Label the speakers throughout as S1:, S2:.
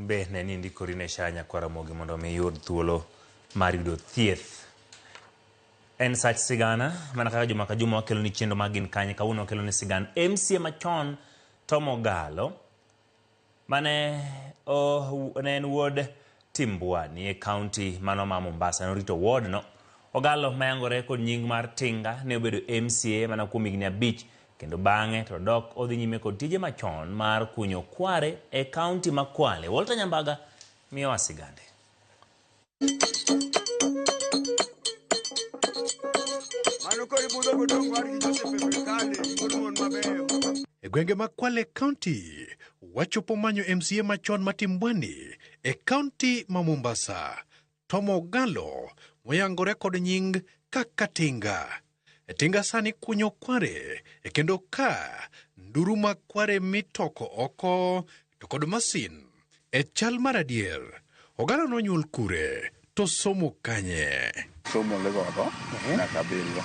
S1: In be ne ni indikori ne SHA Nyakwar Ramogi mondo mi iyud thuolo mar yudo thieth. En sach sigana mana kaka juma ka juma wakelo ni chenro mag Gin Kanye. Kawuono wakelo ni sigand MCA machon Tom Ogalo mane ne en wuod Timbwani e kaunti mano ma Mombasa. Norito ward no. Ogalo mayangore kod nying mar Tinga ne obedo MCA mana kuom higni 5 kendo bang'e to dok odhi nyime kod tije machon mar kunyo kware e kaunti ma Kwale. Walter Nyambaga miyowa sigande.
S2: Mano koro ibudho godong' war gi Joseph e Brikale, wuod mon mabeyo.
S3: E gwenge mag Kwale County, wachopo manyo MCA machon ma Timbwani e kaunti ma Mombasa, Tom Ogalo, moyangore kod nying kaka Tinga. Tinga sani kunyo kware e kendo ka nduru mag kware mitoko oko to kod masin. E chal mar adier, Ogalo nonyuol kure to somo kanye?
S4: Somo Ligogo nyaka abiriyo.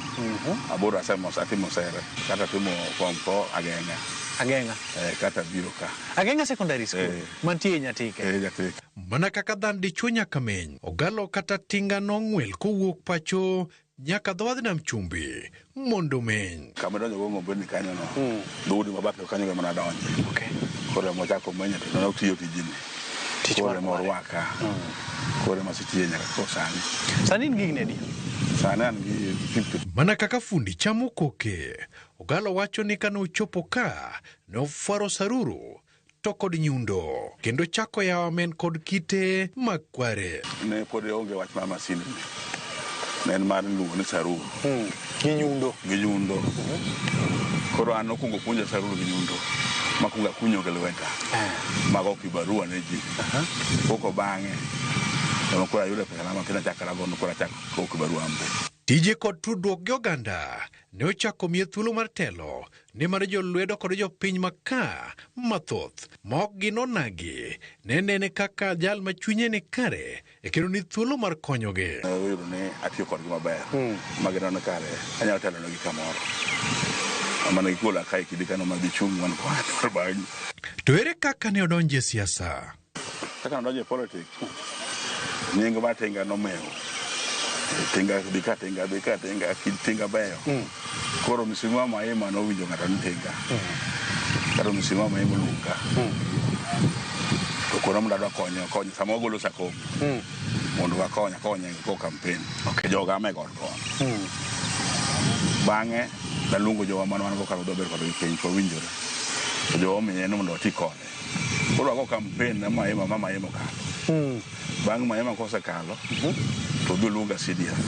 S4: Aboro asemo atimo sere kata timo form 4 Ageng'a.
S5: Ageng'a.
S4: Eh, kata biro ka.
S5: Ageng'a Secondary School.
S4: Eh.
S5: Mantie Nyatike.
S4: Eh, Nyatike.
S3: Mana kaka dhan dichuo nyaka meny, Ogalo kata Tinga nong'wel kowuok pacho nyaka dho wadh nam chumbi mondo omeny.
S4: Kama idonjo go ng'ombe ni kanyo no. Dhoudi ma bathe kanyo ema nadonje.
S5: Okay.
S4: Koro ema ochako menyo to notiyo tijni.
S5: Tich
S4: Koro
S5: mar
S4: ema
S5: kware.
S4: orwaka. Koro ema asetiye nyaka koro sani.
S5: Sani in gi higni adi?
S4: Sani an gi 50.
S3: Mana kaka fundi chamo koke, Ogalo wacho ni kane ochopo ka, ne ofwaro saruru to kod nyundo, kendo chako yawo amen kod kite mag kware.
S4: Ne pod onge wach mar masin ni. Ne en mar iluongo ni saruru.
S5: Gi nyundo.
S4: Gi nyundo. Koro an nokwongo puonja saruru gi nyundo. Makwongo akunyo gi lweta. Mago kibarua ne ji. Koko bang'e. Ema koro ayudo pesa na matin achako rago koro achako go kibarua an be.
S3: Tije kod tudruok gi oganda ne ochako miye thuolo mar telo nimar jolwedo kod jopiny ma ka mathoth ma ok gin onagi ne nene kaka jal ma chunye ni kare e kendo ni thuolo mar konyogi.
S4: Ne oyudo ni atiyo kodgi maber. Ma gineno ni kare anyalo telonegi kamoro. Mane gigolo ka e kidi kano ma gichung' wan kod bang'i.
S3: To ere kaka ne odonjo e siasa?
S4: Kaka nadonjo e politics, nying mar Tinga nomewo. Tinga dhi ka Tinga dhi ka Tinga kit Tinga beyo. Koro Mheshimiwa Maima nowinjo ng'ato ni Tinga. Kata Mheshimiwa Maima oluonga. To koro mondo adwa konye okonye sama wagolo Sakom. Mondo wakonye akonye go campaign. Joga ame god kono. Bang'e naluongo jowa mane wan go kar wadwa bedo kodgi piny to wawinjore. To jowa omiye ni mondo wati kode. Koro wago campaign ne Maima ma Maima okalo. Bang' Maima kosekalo, to odhi oluonga CDF.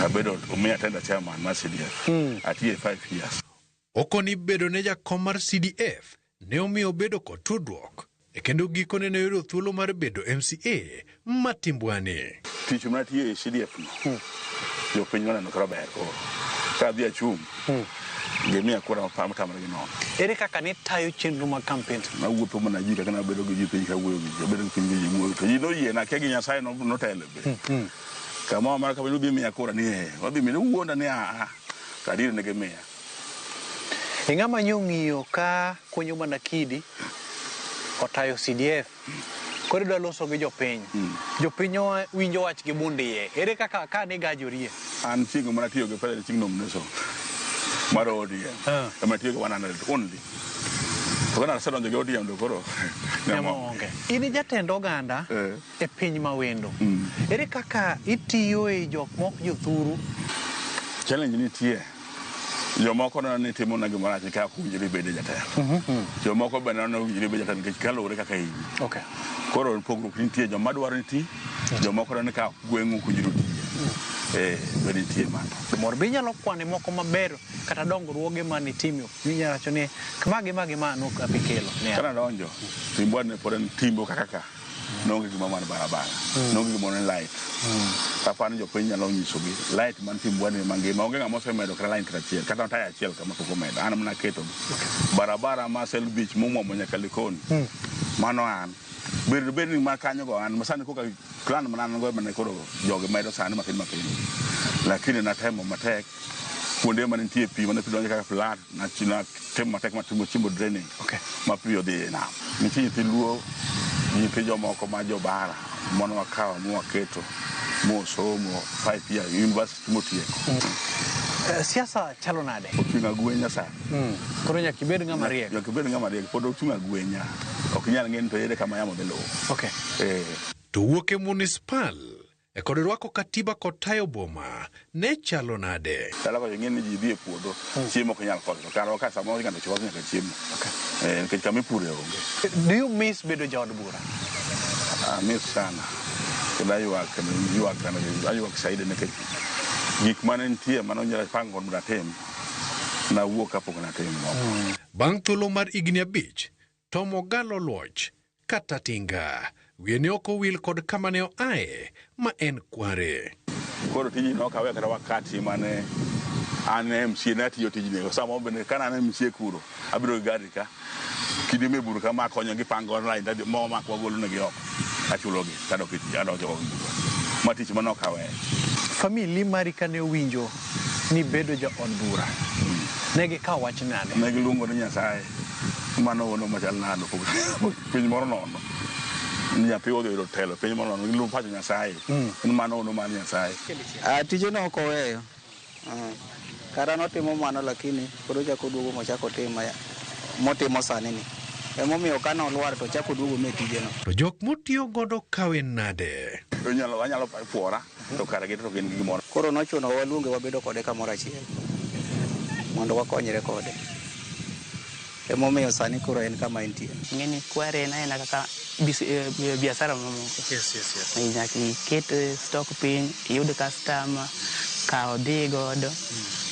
S4: Abedo omiya tender chairman mar CDF. Atiye 5 years.
S3: Okoni bedo ne jakom mar CDF ne omiyo obedo kod tudruok e kendo gikone ne oyudo thuolo mar bedo MCA ma Timbwani.
S4: Tich manatiyo e CDF no, jopiny noneno kaka ber koro. Ka adhi achung', gimiya kura matamre gi nono.
S5: Ere kaka ne tayo chenro mag campaign?
S4: Nawuotho mana ji kaka nabedo gi ji piny kawuoyo gi ji, abedo gi piny gi ji wuoyo. To ji noyiena, akia gi Nyasaye notelo be. Kamoro amora kama nudhi miya kura ni ee, wadhi miya, wuonda ni aa. To adier ne gimiya.
S5: E ng'ama nyong'iyo ka kunyo mana kidi otayo CDF koro idwa loso gi jopiny. Jopiny winjo wach gi bund iye. Ere kaka ka ni gajorie?
S4: An chieng' mana tiyo gi pesa chieng' nomination mar ODM. Ema tiyo gi 100 only. To kana asedonjo gi ODM to koro
S5: Nyamo onge. In jatend oganda e piny ma wendo. Ere kaka itiyo e jok mok jothuru?
S4: Challenge nitie. Jomoko neno ni timo na gimoro rach ka ok owinjore ibed e jatelo. Jomoko be neno ni owinjore ibed jatelo nikech kaluwore kaka in.
S5: Okay.
S4: Koro pogruok nitie, joma dwaro ni ti, jomoko neno ni ka gweng'u ok owinjore otiye. Eh, be nitie mano.
S5: Moro be inyalo kwane moko maber kata dongruoge mane itimo minyalo wacho ni ma gi ma gi ma nok apikelo.
S4: Kana donjo, Timbwa ne pod en timbo kaka ka. Noonge gima mar barabara. Noonge gimoro ni light. Aparo ni jopiny nyalo nyisogi light man Timbwa ni mangima onge ng'ama osemedo kata line kata achiel kata taya achiel kama pok omedo. An mana aketo. Barabara ma Sel Beach momwomo nyaka Likoni. Mano an. Bed bed ni ma kanyo go an masani koka plan mana an go ema ne koro jogi medo sani matin matin. Lakini natemo matek kuonde mane nitie pi mane pi donjo kaka flat natimo matek matimo chimbo draining.
S5: Okay.
S4: Ma pi odhi e nam. Nitie nyithi luo Nyithi jomoko ma jobara mane wakawo mwaketo mosomo 5 years university motieko.
S5: Siasa chalo nade?
S4: Oting'o agwenya sani.
S5: Koro nyaka ibed ng'ama riek.
S4: Nyaka ibed ng'ama riek, pod oting'o agwenya. Ok inyal ng'e ni to ere kama yamo dhi luwo.
S5: Okay.
S3: To wuok e munispal e kod rwako katiba kod tayo boma ne chalo nade?
S4: Dala kocha ing'e ni ji dhi e puodho, chiemo ok inyal koso. To karwa ka samoro ng'ato chwako nyaka chiemo. Nikech kama ipure onge.
S5: Do you miss bedo jaod bura?
S4: Miss sana. Kendo aywak, kendo ywak, kendo aywak saidi nikech gik mane nitie mane onyalo pango mondo atim, nawuok kapok natimo moko.
S3: Bang' thuolo mar higni 5, Tom Ogallo Luoch kata Tinga wiye ne ok owil kod kama ne oaye ma en Kware.
S4: Koro tijni ne ok awe kata wakati mane an MCA ne atiyo tijni. Samoro bende kane an MCA kuro, abiro gi gari ka, kinde me bur kama akonyo gi pango line tadhi mo mak wagolo negi oko. Achulogi tadok e tich, adok e bura. Ma tich mane ok aweyo.
S5: Family mari kane owinjo ni bedo jaod bura, ne gikawo wach nade?
S4: Ne giluongo ni Nyasaye. Mano ono machal nade piny moro nono. Ni nyathi odhi yudo telo piny moro nono. Giluongo pacho Nyasaye. Ni mano ono mar Nyasaye.
S6: Ah, tije no ok oweyo. Kata notimo mano lakini pod ochako oduogo mochako otimo motimo sani ni. Emomiyo ka nolwar to ochako oduogo me tijeno.
S3: To jok motiyo godo kawe nade?
S4: Inyalo anyalo puora to kare gi to gin gi gimoro.
S6: Koro nochuno waluonge wabedo kode kamoro achiel mondo wakonyre kode. Emomiyo sani koro en kama entie.
S7: Ng'eni Kware en aena kaka biashara mamoko.
S5: Yes.
S7: Nyaka iket stock piny, iyud customer, kaw dhi godo,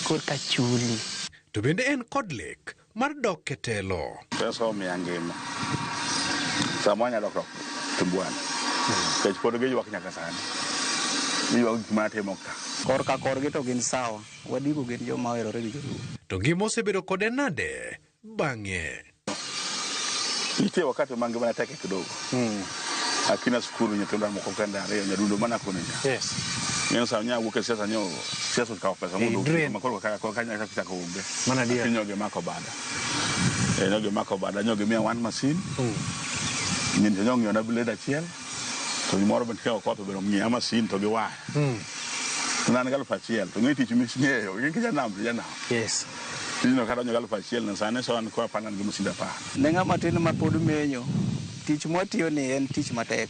S7: korka chuli.
S3: To bende en kod lek mar dok e telo.
S4: Pesa omiya ngima. Samoro anyalo dok Timbwani. Nikech pod giywak nyaka sani. Giywak gik manatimo ka.
S6: Korka korgi to gin sawa. Wadigo gin joma oherore gi joluo.
S3: To ngima osebedo kode nade bang'e?
S4: Nitie wakati ma ngimana tek kidogo. Akina skulu nyithindo moko kende ariyo nyadundo mana koni cha. Ng'eyo sa nya wuok e siasa nyo siasa okawo pesa mondo
S5: drain.
S4: ma koro kaka kaka nyaka chako onge.
S5: Mana adier.
S4: Lakini nyogi mako bada. Nyogi mako bada nyogi miya one machine. Nyinto nyo ng'iyo na blade achiel. To gimoro bende ka okoth bende ong'iya machine to gi waya. To ne an gi 1000 to ng'e tich misng'eyo ing'e kijanam to ijanam. Tijno kadonjo gi 1000 no sani so an koro apani an gi masinde 10.
S6: Ne ng'ama tin ma pod menyo, tich mwatiyo ni en tich matek.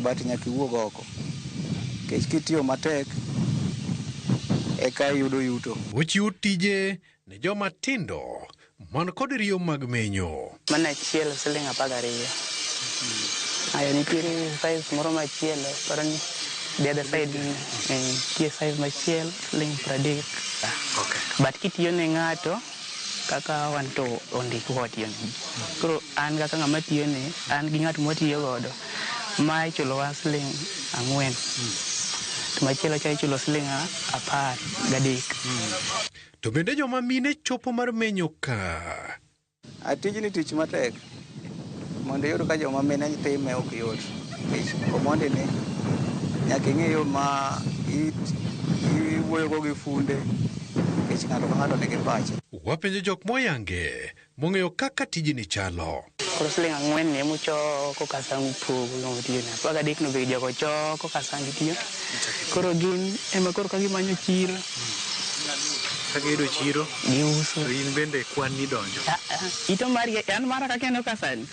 S6: But nyaka iwuog oko. Nikech kitiyo matek, eka iyudo yuto.
S3: Ochiwo tije ne joma tindo man kod riyo mag menyo.
S7: Mano achiel siling 12. Aya nitiere size moro machielo, paro ni the other side nitie size machielo siling 30. But kitiyo ne ng'ato kaka wan to ondikwa watiyo ne ji. Koro an kaka ng'ama tiyo ne, an gi ng'at mwatiyo godo ma ichulowa siling 4. To machielo cha ichulo siling 13.
S3: To bende joma mine chopo mar menyo ka?
S6: A tijni tich matek. Mondo iyud ka joma mine time ok yot. Nikech omondi ni nyaka ing'e yo ma iwuoyogo gi funde. Nikech ng'ato ka ng'ato nigi pache.
S3: Wapenjo jok moyange mong'eyo kaka tijni chalo.
S7: Koro siling 4 ni emuchoko kasto ang' upogo ng'ama tiyo ne. 13 no be jogo choko kasto ang' gitiyo. Koro gin ema koro ka gimanyo chiro.
S5: Ka giyudo chiro,
S7: Giuso.
S5: to in bende kwan ni donjo.
S7: Ito mari an mara kaka aneno ka sani.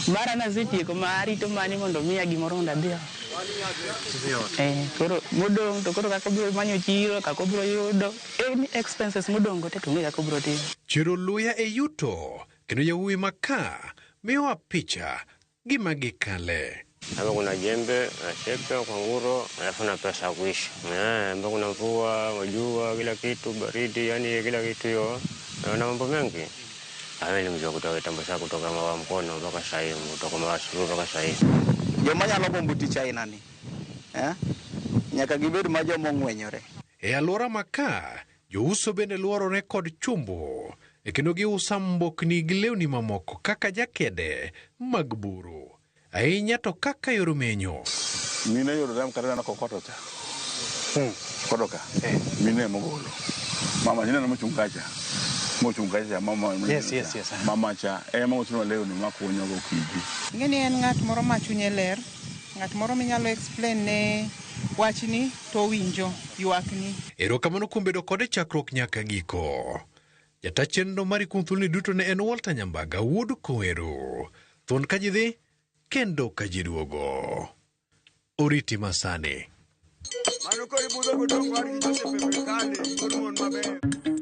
S7: Mara nasetieko ma arito mani mondo miya gimoro mondo adhi ot.
S5: Idhi ot.
S7: Koro modong' to koro kaka obiro manyo chiro, kaka obiro yudo any expenses modong' go te to ong'e kaka obiro timo.
S3: Chero luya e yuto kendo yawuowi ma ka miyowa picha gima gikale.
S8: Hapa kuna jembe na chepe kwa nguro, alafu na pesa ya kuishi. Hapa kuna mvua, jua, kila kitu, baridi, yani kila kitu hiyo. Na mambo mengi. Mimi ni mzee kutoka kitambo sana, kutoka mawa mkono mpaka sasa hivi, kutoka mawa suru mpaka sasa hivi.
S6: Joma nyalo gombo tich aina ni. Nyaka gibed ma joma ong'wenyore.
S3: E alwora ma ka, jouso bende luorore kod chumbo, e kendo giuso mbokni gi lewni mamoko kaka jakede mag buru. Ahinya to kaka yor menyo.
S4: Mine yudo rem kata neno kokoto cha. Koto ka. Mine emogolo. Mama ineno mochung' kacha. Mochung' kacha cha mama
S5: Yes.
S4: Mama cha ema usonwa lewni makunyo gokinyi.
S9: Ing'e ni en ng'at moro ma chunye ler, ng'at moro minyalo explain ne wachni to owinjo ywakni.
S3: Erokamano kuom bedo kode chakruok nyaka giko. Jata chenro mari kuom thuoloni duto ne en Walter Nyambaga wuod Koweru. Thuon ka ji dhi, kendo ka ji duogo. Oriti masani.
S2: Mano koro ibudho godong' wargi Joseph e Kale, wuod mon mabeyo.